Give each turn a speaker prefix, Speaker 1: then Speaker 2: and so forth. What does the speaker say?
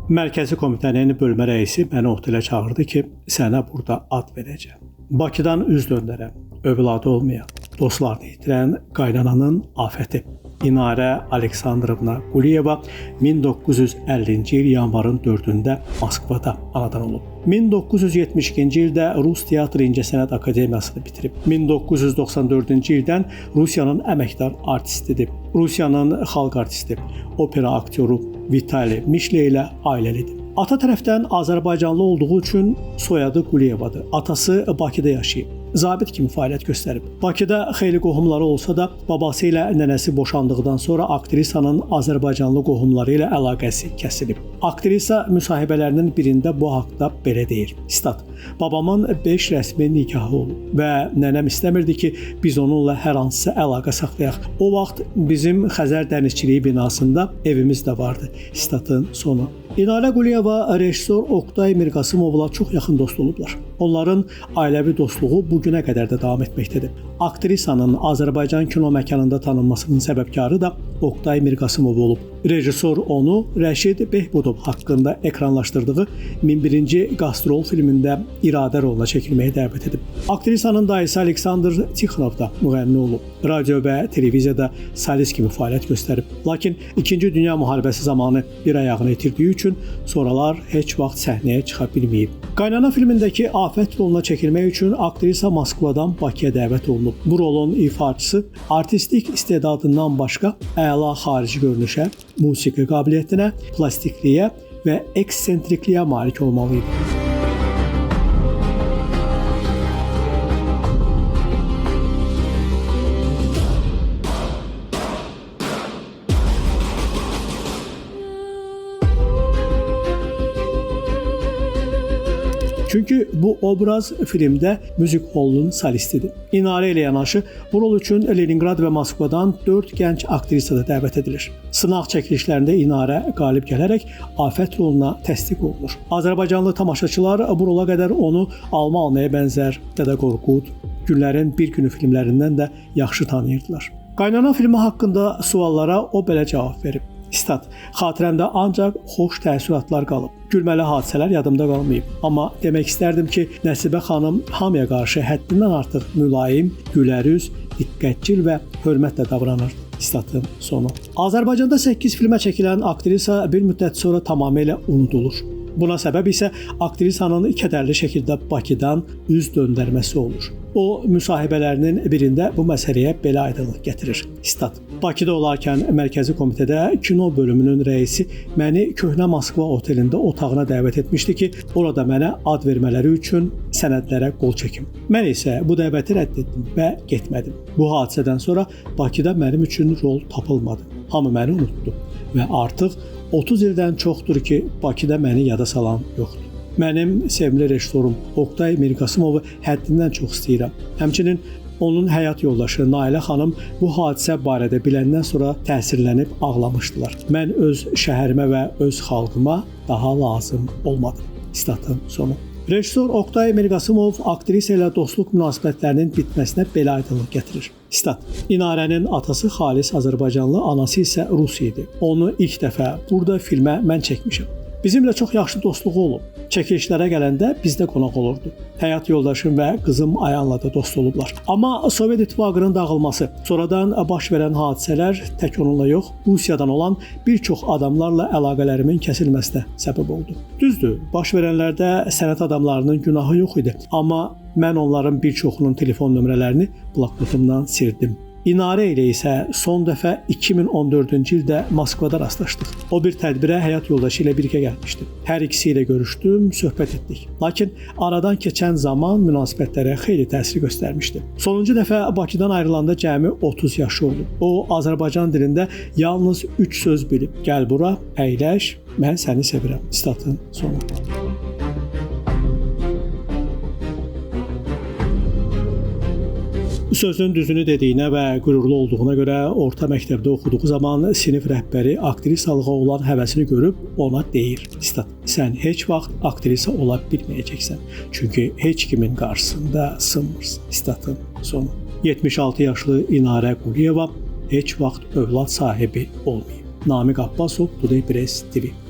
Speaker 1: Mərkəzi Komitənin bölmə rəisi məni otelə çağırdı ki, sənə burada ad verəcəm. Bakıdan üz döndərən, övladı olmayan, dostlarını itirən qaynananın afəti. İnarə Aleksandrovna Quliyeva 1950-ci il yanvarın 4-də Moskvada anadan olub. 1972-ci ildə Rus Teatr İncəsənət Akademiyasını bitirib. 1994-cü ildən Rusiyanın əməkdar artistidir. Rusiyanın xalq artisti, opera aktyoru Vitali Mişle ilə ailəlidir. Ata tərəfdən Azərbaycanlı olduğu üçün soyadı Quliyevadır. Atası Bakıda yaşayıb. Zabit kimi fəaliyyət göstərib. Bakıda xeyli qohumları olsa da, babası ilə nənəsi boşandıqdan sonra aktrisanın Azərbaycanlı qohumları ilə əlaqəsi kəsilib. Aktrisa müsahibələrinin birində bu haqda belə deyir. Sitat: "Babamın 5 rəsmi nikahı olub və nənəm istəmirdi ki, biz onunla hər hansısa əlaqə saxlayaq. O vaxt bizim Xəzər Dənizçiliyi binasında evimiz də vardı." Sitatın sonu. İnarə Quliyeva rejissor Oqtay Mirqasımovla çox yaxın dost olublar. Onların ailəvi dostluğu bu günə qədər də davam etməkdədir. Aktrisanın Azərbaycan kino məkanında tanınmasının səbəbkarı da Oqtay Mirqasımov olub. Rejissor onu Rəşid Behbudov haqqında ekranlaşdırdığı 1001-ci Qastrol filmində İradə roluna çəkilməyə dəvət edib. Aktrisanın dayısı Aleksandr Tixonov da müğənni olub. Radio və televiziyada solist kimi fəaliyyət göstərib. Lakin İkinci Dünya Müharibəsi zamanı bir ayağını itirdiyi üçün sonralar heç vaxt səhnəyə çıxa bilməyib. Qaynana filmindəki Afət roluna çəkilmək üçün aktrisa Moskvadan Bakıya dəvət olunub. Bu rolun ifaçısı artistlik istedadından başqa əla xarici görünüşə, musiqi qabiliyyətinə, plastikliyə və eksentrikliyə malik olmalı idi. Çünki bu obraz filmdə müzik holunun solistidir. İnarə ilə yanaşı bu rol üçün Leningrad və Moskvadan 4 gənc aktrisa da dəvət edilir. Sınaq çəkilişlərində İnarə qalib gələrək Afət roluna təsdiq olunur. Azərbaycanlı tamaşaçılar bu rola qədər onu Alma almaya bənzər, Dədə Qorqud, Günlərin Bir Günü filmlərindən də yaxşı tanıyırdılar. Qaynana filmi haqqında suallara o belə cavab verib. Sitat: "Xatirəmdə ancaq xoş təəssüratlar qalıb. Gülməli hadisələr yadımda qalmayıb. Amma demək istərdim ki, Nəsibə xanım hamıya qarşı həddindən artıq mülayim, gülərüz, diqqətcil və hörmətlə davranırdı." Sitatın sonu. Azərbaycanda 8 filmə çəkilən aktrisa bir müddət sonra tamamilə unudulur. Buna səbəb isə aktrisanın kədərli şəkildə Bakıdan üz döndərməsi olur. O müsahibələrinin birində bu məsələyə belə aydınlıq gətirir. Sitat: "Bakıda olarkən Mərkəzi Komitədə kino bölümünün rəisi məni Köhnə Moskva otelində otağına dəvət etmişdi ki, orada mənə ad vermələri üçün sənədlərə qol çəkim. Mən isə bu dəvəti rədd etdim və getmədim. Bu hadisədən sonra Bakıda mənim üçün rol tapılmadı. Hamı məni unutdu və artıq 30 ildən çoxdur ki, Bakıda məni yada salan yoxdur. Mənim sevimli rejissorum Oqtay Mirqasımovu həddindən çox istəyirəm. Həmçinin onun həyat yoldaşı Nailə xanım bu hadisə barədə biləndən sonra təsirlənib ağlamışdılar. Mən öz şəhərimə və öz xalqıma daha lazım olmadım." Sitatın sonu. Rejissor Oqtay Mirqasımov aktrisa ilə dostluq münasibətlərinin bitməsinə belə aydınlıq gətirir. Sitat: "İnarənin atası xalis Azərbaycanlı, anası isə rus idi. Onu ilk dəfə burada filmə mən çəkmişəm. Bizimlə çox yaxşı dostluğu olub. Çəkilişlərə gələndə bizdə qonaq olurdu. Həyat yoldaşım və qızım Ayanla da dost olublar. Amma Sovet İttifaqının dağılması, sonradan baş verən hadisələr tək onunla yox, Rusiyadan olan bir çox adamlarla əlaqələrimin kəsilməsinə səbəb oldu. Düzdür, baş verənlərdə sənət adamlarının günahı yox idi, amma mən onların bir çoxunun telefon nömrələrini bloknotumdan sildim. İnarə ilə isə son dəfə 2014-cü ildə Moskvada rastlaşdıq. O bir tədbirə həyat yoldaşı ilə birgə gəlmişdi. Hər ikisi ilə görüşdüm, söhbət etdik. Lakin aradan keçən zaman münasibətlərə xeyli təsir göstərmişdi. Sonuncu dəfə Bakıdan ayrılanda cəmi 30 yaşı olub. O Azərbaycan dilində yalnız 3 söz bilib: "Gəl bura, əyləş, mən səni sevirəm." Sitatın sonu. Sözün düzünü dediyinə və qürurlu olduğuna görə orta məktəbdə oxuduğu zaman sinif rəhbəri aktrisalığa olan həvəsini görüb ona deyir. Sitat: "Sən heç vaxt aktrisa ola bilməyəcəksən, çünki heç kimin qarşısında sınmırsan." Sitatın sonu. 76 yaşlı İnarə Quliyeva heç vaxt övlad sahibi olmayıb. Namiq Abbasov, Today Press TV.